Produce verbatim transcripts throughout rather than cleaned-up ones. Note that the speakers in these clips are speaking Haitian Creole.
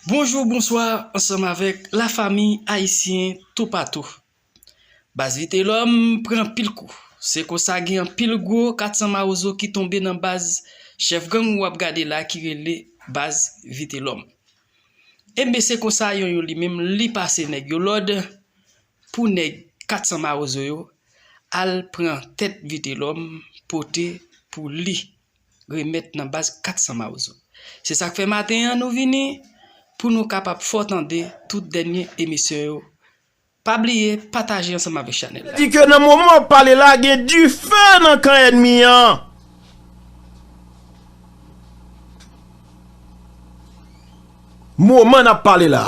Bonjou, bonswa, ansanm avèk lafanmi ayisyen toupatou. Baz Vitelòm pran anpil kou. Se konsa gen anpil gwo kat san mawozo ki tonbe nan baz chèf gang w ap gade la ki rele baz Vitelòm. Enben, se konsa Yonyon li menm li pase nèg yo lòd pou nèg kat san mawozo yo al pran tèt Vitelòm pote pou li remèt nan baz kat san mawozo. Se sa k fè maten an nou vini pou nou kapab fè w tande tout dènye emisyon yo. Pa bliye pataje ansanm avèk chanèl la. Di ke nan moman m ap pale la, gen dife nan kan ènmi an. Moman n ap pale la.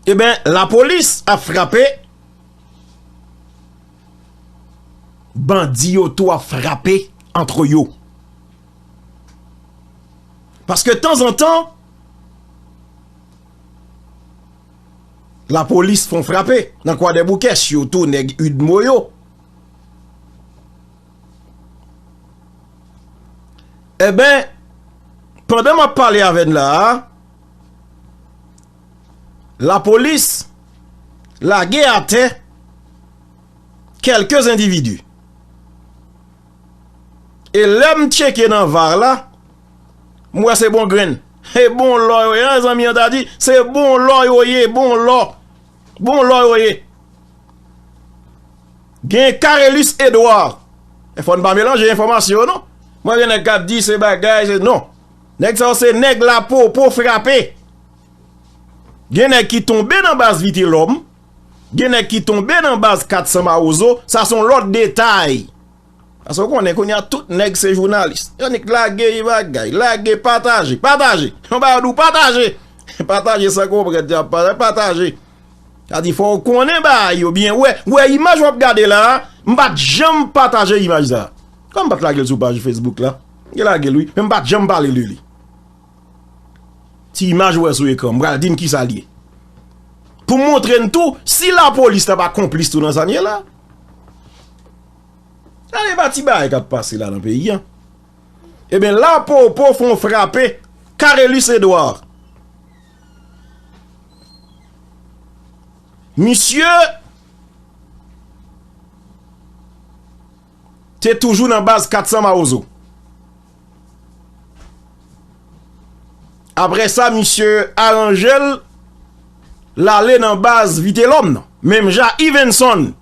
Eben, lapolis ap frape. Bandi yo tou ap frape antre yo. Paske tanzantan, lapolis fè yon frape nan Kwadèboukè, sitou nèg UDMO yo. Eben, pandan m ap pale avè n la a, lapolis lage atè kèlke endividi. E lè m tcheke nan var la, m wè se bon grenn. E bon lò yo ye, jan zanmi an ta di, se bon lò yo ye, bon lò. Bon lò yo ye. Gen Carelus Edouard. E fò n pa melanje enfòmasyon yo, non. Mwen gen nèg k ap di se bagay, se, non. Nèg sa yo se nèg lapopo frape. Gen nèg ki tonbe nan baz Vitelòm. Gen nèg ki tonbe nan baz kat san mawozo. Sa se yon lòt detay. Paske w konnen kounye a tout nèg se jounalis. Yo annik lage bagay, lage, pataje, pataje. Yon bagay w di w pataje. Pataje san konprann, di ap pataje, pataje. Sa di fò w konnen bagay yo byen. Wè, wè imaj w ap gade la a, m pa t janm pataje imaj sa a. Kòm m pa t lage l sou paj Facebook la. M te lage l wi, men m pa t janm pale de li. Ti imaj ou wè sou ekran, m pral di n kisa l ye. Pou m montre n tou, si lapolis la pa konplis tou nan sa n ye la. Gade pa ti bagay k ap pase la nan peyi a. Eben, lapopo fè yon frape Carelus Edouard. Misye te toujou nan baz kat san mawozo. Apre sa, misye aranje l, l ale nan baz Vitelòm nan. Menm jan Yvenson.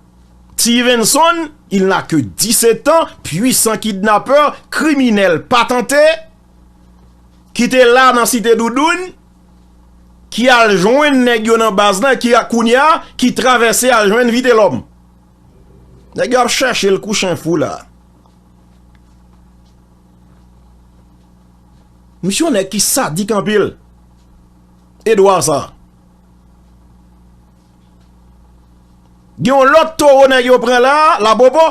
Ti Yvenson, il n'a que dix-sept ans, puissant kidnappeur, criminel patenté, ki te la nan Site Doudoun, ki al jwenn nèg yo nan baz lan, ki a kounye a, ki travèse al jwenn Vitelòm. Nèg yo ap chèche l kou chen fou la. Misye yon nèg ki sadik anpil. Edouard sa. Gen yon lòt towo nèg yo pran la, lapopo.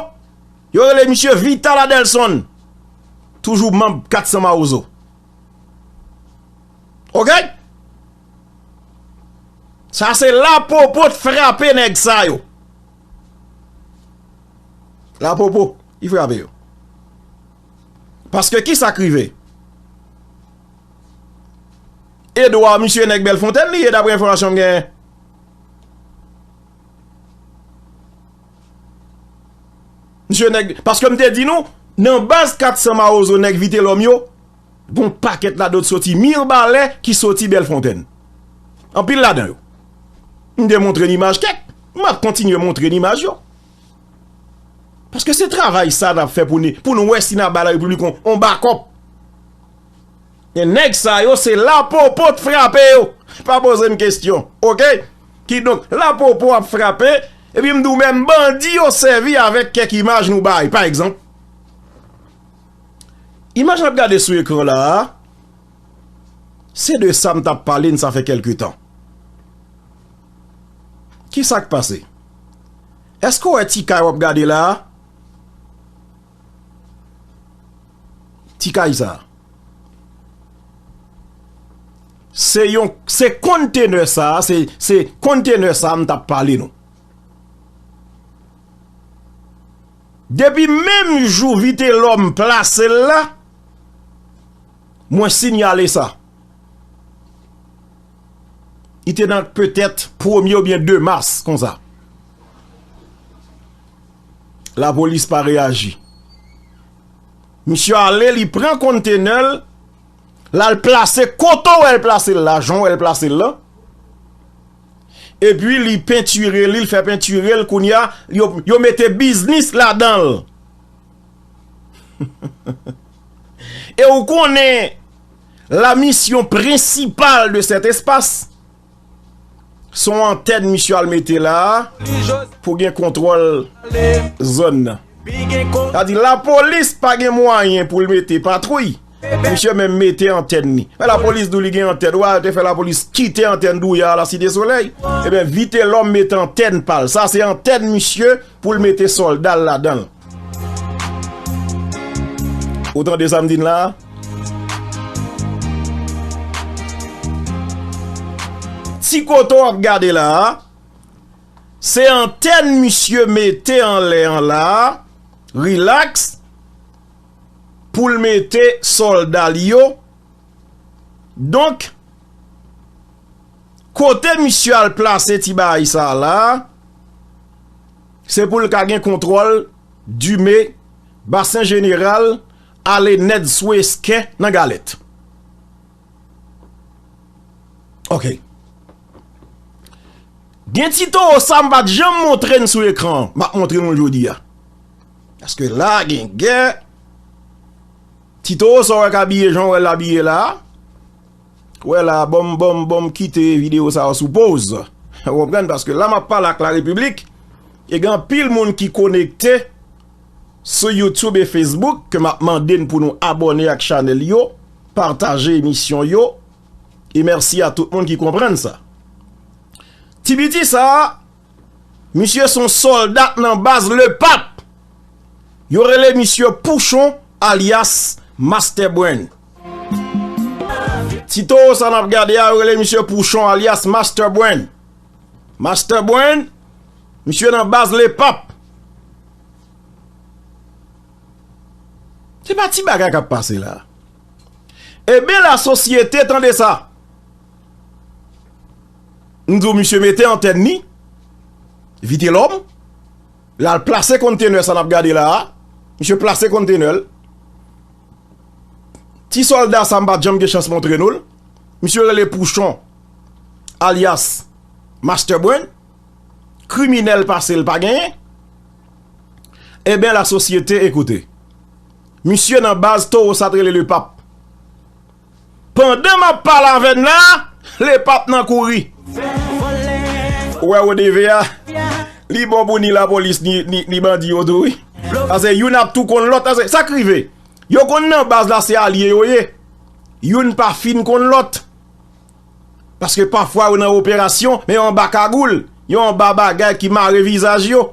Yo rele misye Vital Adelson. Toujou manm kat san mawozo. Oke? Sa se lapopo t frape nèg sa yo. Lapopo, ki frape yo. Paske kisa k rive? Edouard, misye nèg Bèlfonntèn li ye, daprè enfòmasyon m genyen. Misye nèg, paske m te di nou, nan baz kat san mawozo nèg Vitelòm yo, gon pakèt ladan yo t soti Mibalè ki soti Bèlfonntèn. Anpil ladan yo. M te montre n imaj kèk, m ap kontinye montre n imaj yo. Paske se travay sa n ap fè pou n, pou n wè si n ap bay Larepiblik on, on bakòp. E nèg sa yo, se lapopo t frape yo. Pa poze n kesyon, oke? Kidonk, lapopo ap frape, epi m di w menm bandi yo sèvi avèk kèk imaj nou bay. Pa egzanp, imaj n ap gade sou ekran la a, se de sa m t ap pale n sa fè kèlke tan. Kisa k pase? Èske w wè ti kay w ap gade la a? Ti kay sa a. Se yon, se kontenè sa a, se, se kontenè sa a m t ap pale nou. Depi menm jou Vitelòm plase l la, Mwen siyale sa. Li te nan petèt premye oubyen de mas konsa. Lapolis pa reyaji. Misye ale, li pran kontenè l, l al plase kote w wè l plase l la, jan w wè l plase l la. Epi li pentire li, l fè pentire l, kounye a, yo, yo mete biznis ladan l. E ou konnen, la mission principale de cet espace, se yon antèn misye al mete la a pou gen kontwòl zòn nan. Sa di lapolis pa gen mwayen pou l mete patwouy. Misye menm mete antèn li. Men lapolis di w li gen antèn. Ou a te fè lapolis kite antèn Douya a la Site Solèy. Ebyen, Vitelòm mete antèn pa l. Sa se antèn misye pou l mete sòlda l ladan l. Ou tande sa m di n la a? Ti kote w ap gade la a, se antèn misye mete anlè an la a, rilaks, pou l mete sòlda l yo. Donk, kote misye al plase ti bagay sa a la, se pou l ka gen kontwòl Dime, Basen Jeneral, ale nèt sou Eskè nan Galèt. Ok. Gen ti towo sa m pa t janm montre n sou ekran an, m ap montre nou l jodi a. Paske la gen gè. Ti towo sa w wè k abiye jan w wè l abiye la a. Wè la, ban m, ban m, ban m kite videyo sa a sou poz. Ou konprann? Paske la m ap pale ak la repiblik, e gen anpil moun ki konekte sou YouTube e Facebook ke m ap mande n pou nou abòne ak chanèl yo, pataje emisyon yo, e mèsi a tout moun ki konprann sa. Ti piti sa a, misye se yon sòlda nan baz Lepap. Yo rele misye Pouchon alyas Master Brain. Ti towo sa n ap gade a, yo rele misye Pouchon alyas Master Brain. Master Brain, misye nan baz Lepap. Se pa ti bagay k ap pase la. Ebyen, lasosyete, tande sa. M di w, misye mete antèn li, Vitelòm, l al plase kontenè sa n ap gade la a. Misye plase kontenè l. Ti sòlda sa, m pa t janm gen chans montre nou l. Misye rele Pouchon, alyas Master Brain. Kriminèl pase l pa genyen. Ebyen, lasosyete, ekoute. Misye nan baz towo sa t rele Lepap. Pandan m ap pale avè n la, Lepap nan kouri. Ou wè Rodeve a, li bon pou ni lapolis, ni, ni, ni bandi yo tou, wi. Paske youn ap tou konn lòt. Paske sa k rive, yo konn nan baz la, se alye yo ye. Youn pa fin konn lòt. Paske pafwa yo nan operasyon, men yo anba kagoul, yo anba bagay ki mare vizaj yo,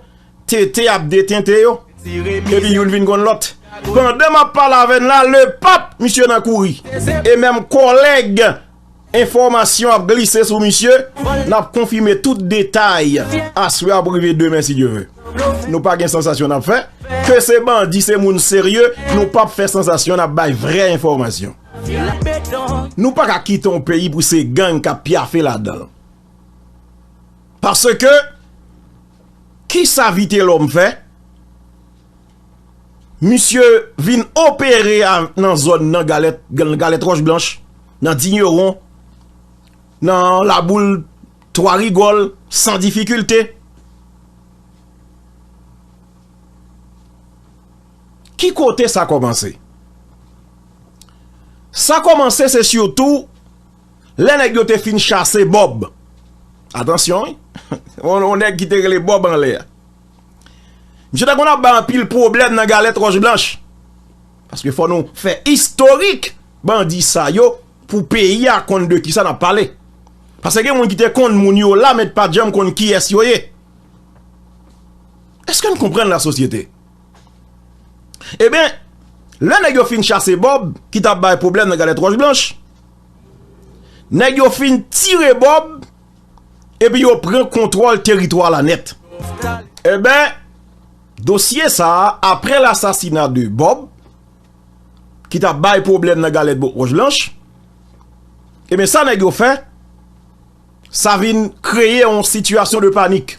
tete ap detente yo. Epi youn vin konn lòt. Pandan m ap pale avè n la, Lepap, misye nan kouri. E menm kòlèg enfòmasyon ap glise sou misye, n ap konfime tout detay aswè a pou rive demen, si Dye ve. Nou pa gen sansasyon n ap fè. Ke se bandi, se moun serye, nou p ap fè sansasyon, n ap bay vrè enfòmasyon. Nou pa ka kite yon peyi pou se gang k ap pyafe ladan l. Paske, kisa Vitelòm fè? Misye vin opere a, nan zòn nan Galèt, Galèt Wòch Blanch, nan Dinyewon, nan Laboul Twa Rigòl, san difikilte. Ki kote sa kòmanse? Sa kòmanse se sitou lè nèg yo te fin chase Bòb. Atansyon, wi. On, on nèg ki te rele Bòb anlè a. Misye te konn ap bay anpil pwoblèm nan Galèt Wòch Blanch. Paske fò nou fè istorik bandi sa yo pou peyi a konn de kisa n ap pale. Paske gen moun ki te konn moun yo la, men pa t janm konn kiyès yo ye. Èske n konprann lasosyete? Ebyen, lè nèg yo fin chase Bòb, ki t ap bay pwoblèm nan Galèt Wòch Blanch, nèg yo fin tire Bòb, epi yo pran kontwòl teritwa la nèt. Ebyen, dosye sa a, apre lasasina de Bòb, ki t ap bay pwoblèm nan galèt Wòch Blanch. Ebyen, sa nèg yo fè, sa vin kreye yon sitiyasyon de panik.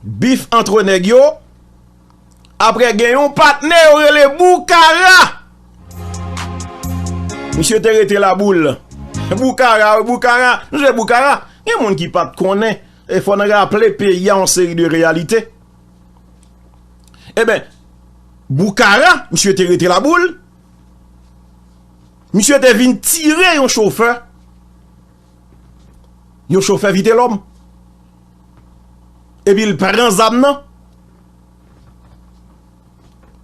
Bif antre nèg yo, apre gen yon patnè yo rele Boukara. Misye te rete laboul. Boukara, wi, Boukara. Nou se Boukara. Gen moun ki pa t konnen. E fò n raple peyi a yon seri de reyalite. Ebyen, Boukara, misye te rete laboul. Misye te vin tire yon chofè. Yon chofè Vitelòm. Epi l pran zam nan.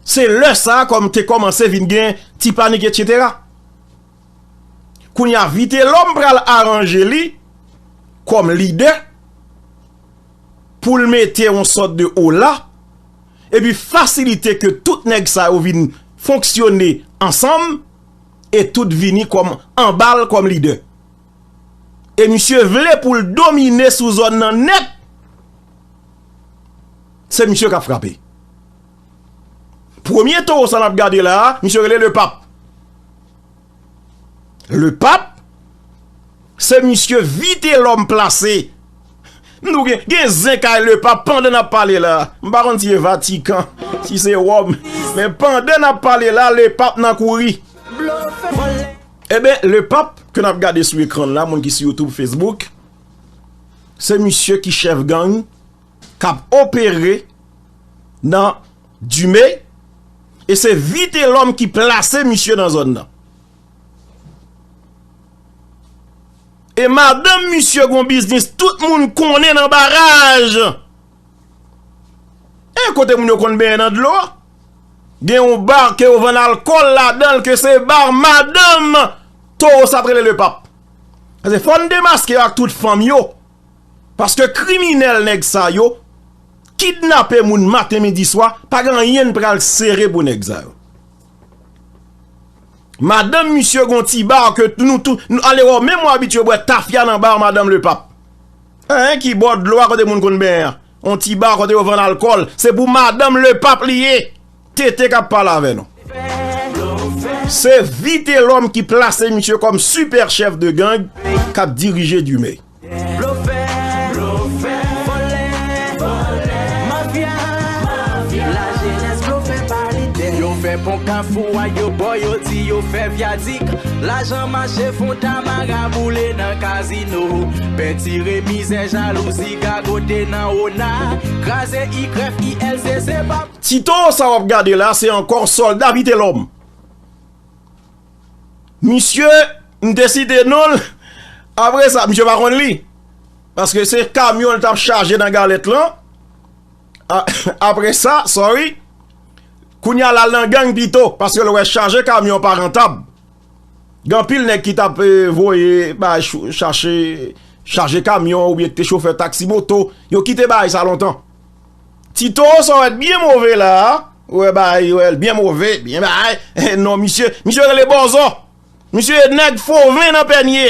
Se lè sa a kòm te kòmanse vin gen ti panik, etsetera. Kounye a, Vitelòm pral aranje li kòm lidè pou l mete yon sòt de ola, epi fasilite ke tout nèg sa yo vin fonksyone ansanm, e tout vini kòm anba l kòm lidè. E misye vle pou l domine sou zòn nan nèt. Se misye k ap frape. Premye towo sa n ap gade la a, misye rele Lepap. Lepap, se misye Vitelòm plase. Nou gen, gen zen kay Lepap pandan n ap pale la. M pa konn si se Vatikan, si se Wòm. Men pandan n ap pale la, Lepap nan kouri. Ebyen, Lepap ke n ap gade sou ekran la, moun ki sou YouTube, Facebook, se misye ki chèf gang k ap opere nan Dume, e se Vitelòm ki plase misye nan zòn nan. E madanm misye gon biznis tout moun konnen nan Baraj. E kote moun yo konn benyen nan dlo a. Gen yon bar ke yo vann alkòl ladan l, ke se bar madanm towo sa t rele Lepap. Paske fò n demaske yo ak tout fanm yo. Paske kriminèl nèg sa yo kidnape moun maten, midi, swa, pa gen anyen n pral sere pou nèg sa yo. Madanm misye gon ti bar ke nou tou, nou, ale wè, menm w abitye bwè tafya nan bar madanm Lepap. Enhen, ki bò dlo a kote moun konn benyen an. On ti bar kote yo vann alkòl. Se pou madanm Lepap li ye. Tete k ap pale avè nou. Se Vitelòm ki plase misye kòm sipè chèf de gang k ap dirije Dume. Blofè, blofè, vòlè, vòlè, mafya, mafya. Lajenès blofè pa lidè. Yo fè pon Kafou a, yo bò, yo di yo fè vyadik. Lajan mache fon tamara boule nan kazino. Pentire mizè, jalouzi, gagote nan ona. Kraze I K R E F, I L C, se pa Tito sa w ap gade la, se ankò sòlda Vitelòm. Misye, m te site non l. Apre sa, misye pa konn li. Paske se kamyon l t ap chaje nan galèt lan. A-, apre sa, sorry. Kounye a l al nan gang pito, paske l wè chaje kamyon pa rantab. Gen anpil nèg ki t ap, eh, voye, bay, ch-, chache, chaje kamyon oubyen ki te chofè taksi moto. Yo kite bagay sa lontan. Tito, sa w wè t byen move la a. Ou wè bagay, ou wè l byen move, byen bagay. Non, misye, misye rele Bòzò. Misye nèg Foven nan Pènye.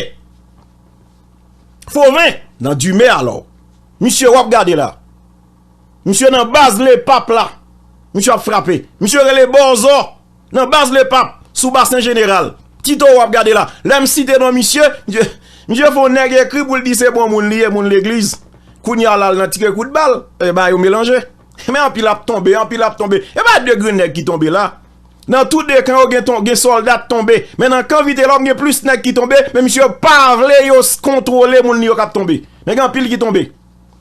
Foven nan Dume alò. Misye w ap gade la. Misye nan baz Lepap la. Misye ap frape. Misye rele Bòzò. Nan baz Lepap, sou Basen Jeneral. Tito w ap gade la. Lè m site non misye, misye, misye fè yon nèg ekri pou l di se bon moun li ye, moun legliz. Kounye a la, l nan tire kout bal. E ba yo melanje. Men anpil ap tonbe, anpil ap tonbe. E pa de grenn nèg ki tonbe la. Nan tou de kan yo gen ton, gen sòlda k tonbe. Men nan kan Vitelòm gen plis nèg ki tonbe, men misye pa vle yo s-, kontwole moun li yo k ap tonbe. Men gen anpil ki tonbe.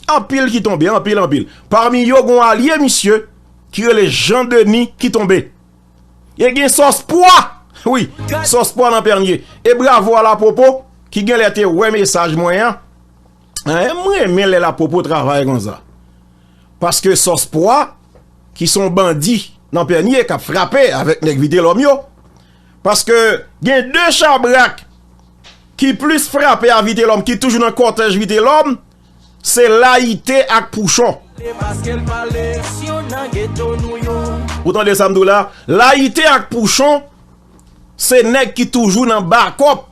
Anpil ki tonbe, anpil, anpil. Pami yo, gon alye misye ki rele Jean Denis ki tonbe. E gen Sòs Pwa. Wi, Sòs Pwa nan Pènye. E bravo a Lapopo ki genlè te wè mesaj mwen an. Hein, m renmen lè Lapopo travay konsa. Paske Sòs Pwa, ki se yon bandi nan Pènye, k ap frape avèk nèg Vitelòm yo. Paske gen de chabrak ki plis frape a Vitelòm, ki toujou nan kòtèj Vitelòm, se Layite ak Pouchon. Ou tande sa m di w la? Layite ak Pouchon, se nèg ki toujou nan bakòp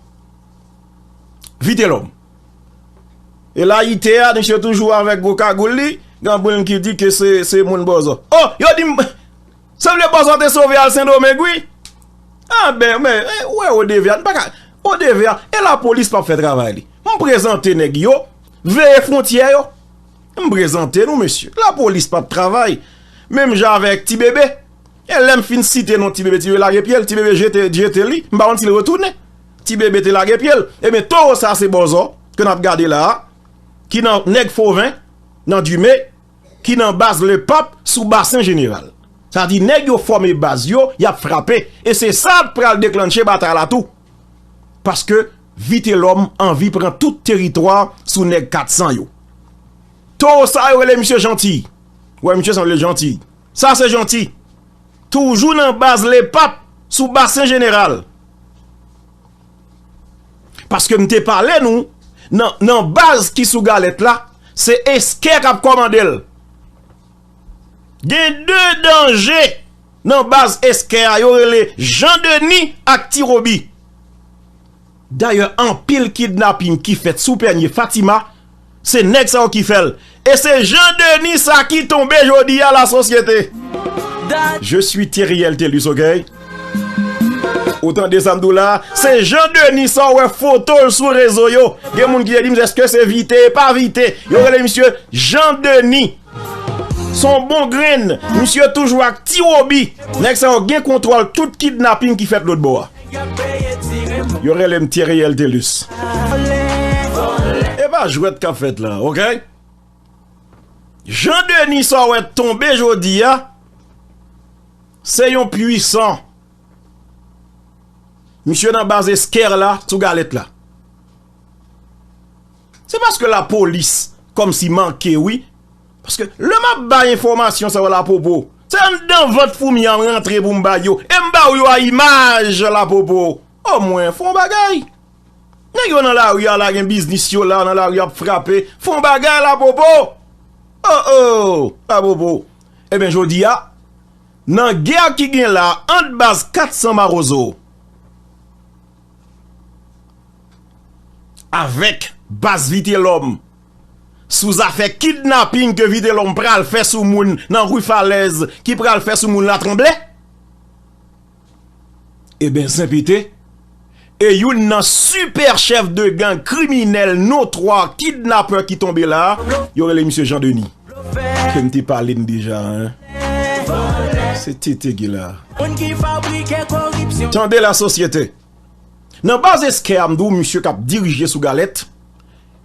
Vitelòm. E Layite a, misye toujou avèk gwo kagoul li, gen anpil ki di ke se, se moun Bòzò. Oh, yo di m, sanble Bòzò te sove al Sendomeng, wi. Ah, ben, men, eh, ou wè, Odevè a, n pa ka, Odevè a, e lapolis p ap fè travay li. M prezante nèg yo, veye fwontyè yo. M prezante nou, mesye. Lapolis p ap travay. Menm jan avèk Ti Bebe. E lè m fin site non Ti Bebe, Ti Bebe lage pye l, Ti Bebe jete, jete li, m pa konn si l retounen. Ti Bebe te lage pye l. Ebyen, towo sa se bòzò ke n ap gade la a, ki nan nèg Foven, nan Dime, ki nan baz Lepap sou Basen Jeneral. Sa di nèg yo fòme baz yo, y ap frape. E se sa k pral deklanche batay la tou. Paske Vitelòm anvi pran tout teritwa sou nèg kat san yo. Towo sa yo rele misye Janti. Wè, misye sanble Janti. Sa se Janti. Toujou nan baz Lepap sou Basen Jeneral. Paske m te pale nou, nan, nan baz ki sou galèt la, se Eskè k ap kòmande l. Gen de danje nan baz Eskè a, yo rele Jan Deni ak Ti Wobi. Dayè, anpil kidnaping ki fèt sou Pènye Fatima, se nèg sa yo ki fè l. E se Jan Deni sa ki tonbe jodi a, lasosyete. Je suis Theriel Thelus, ok? Ou tande sa m di w la? Se Jan Deni sa w wè foto l sou rezo yo. Gen moun ki te di m, èske se Vite? E pa Vite. Yo rele misye Jan Deni. Se yon bon grenn. Misye toujou ak Ti Wobi. Nèg sa yo gen kontwòl tout kidnaping ki fèt lòt bò a. Yo rele m Theriel Thelus. E pa jwèt k ap fèt la, ok? Jan Deni sa w wè tonbe jodi a, se yon pwisan. Misye nan baz Eskè la, sou galèt la. Se paske lapolis kòmsi manke, wi. Paske lè m ap bay enfòmasyon sa yo la, Popo, se anndan vant foumi an m rantre pou m bay yo. E m ba w yo a imaj la, Popo. Omwen, fè yon bagay. Nèg yo nan lari a la, gen biznis yo la, nan lari ap frape. Fè yon bagay la, Popo. Oh, oh, la, Popo. Ebyen, jodi a, nan gè ki gen la ant baz kat san Mawozo avèk baz Vitelòm, sou zafè kidnaping ke Vitelòm pral fè sou moun nan ri Falèz, ki pral fè sou moun Latranblè. Ebyen, Zen Pete, e youn nan sipè chèf de gang kriminèl notwa kidnapè ki tonbe la a, yo rele misye Jan Deni. Ke m te pale n deja, en. Se Tete ki la. Moun ki fabrike koripsyon. Tande lasosyete. Nan baz Eskè a, m di w, misye k ap dirije sou galèt,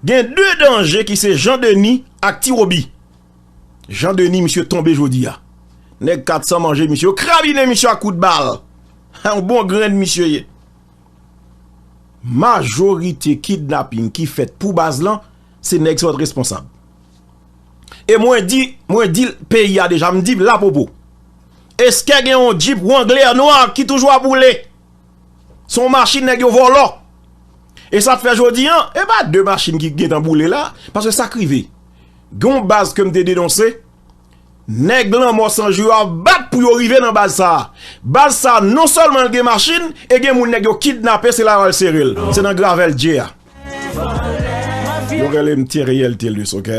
gen de danje ki se Jan Deni ak Ti Wobi. Jan Deni, misye tonbe jodi a. Nèg kat san manje misye, yo krabinen misye ak kout bal. Yon bon grenn misye ye. Majorite kidnaping ki fèt pou baz lan, se nèg sa yo t responsab. E mwen di, mwen di peyi a deja, m di la, Popo. Eskè gen yon Jeep Wrangler nwa ki toujou ap woule? Se yon machin nèg yo vòlò. E sa k fè jodi a, e pa de machin ki gentan boule la, paske sa k rive. Gen yon baz ke m te denonse, nèg Lanmò San Jou yo ap bat pou yo rive nan baz sa a. Baz sa a, non sèlman l gen machin, e gen moun nèg yo kidnape, se la yo al sere l. Se nan Gravèl Dye a. Yo rele m Theriel Thelus, ok?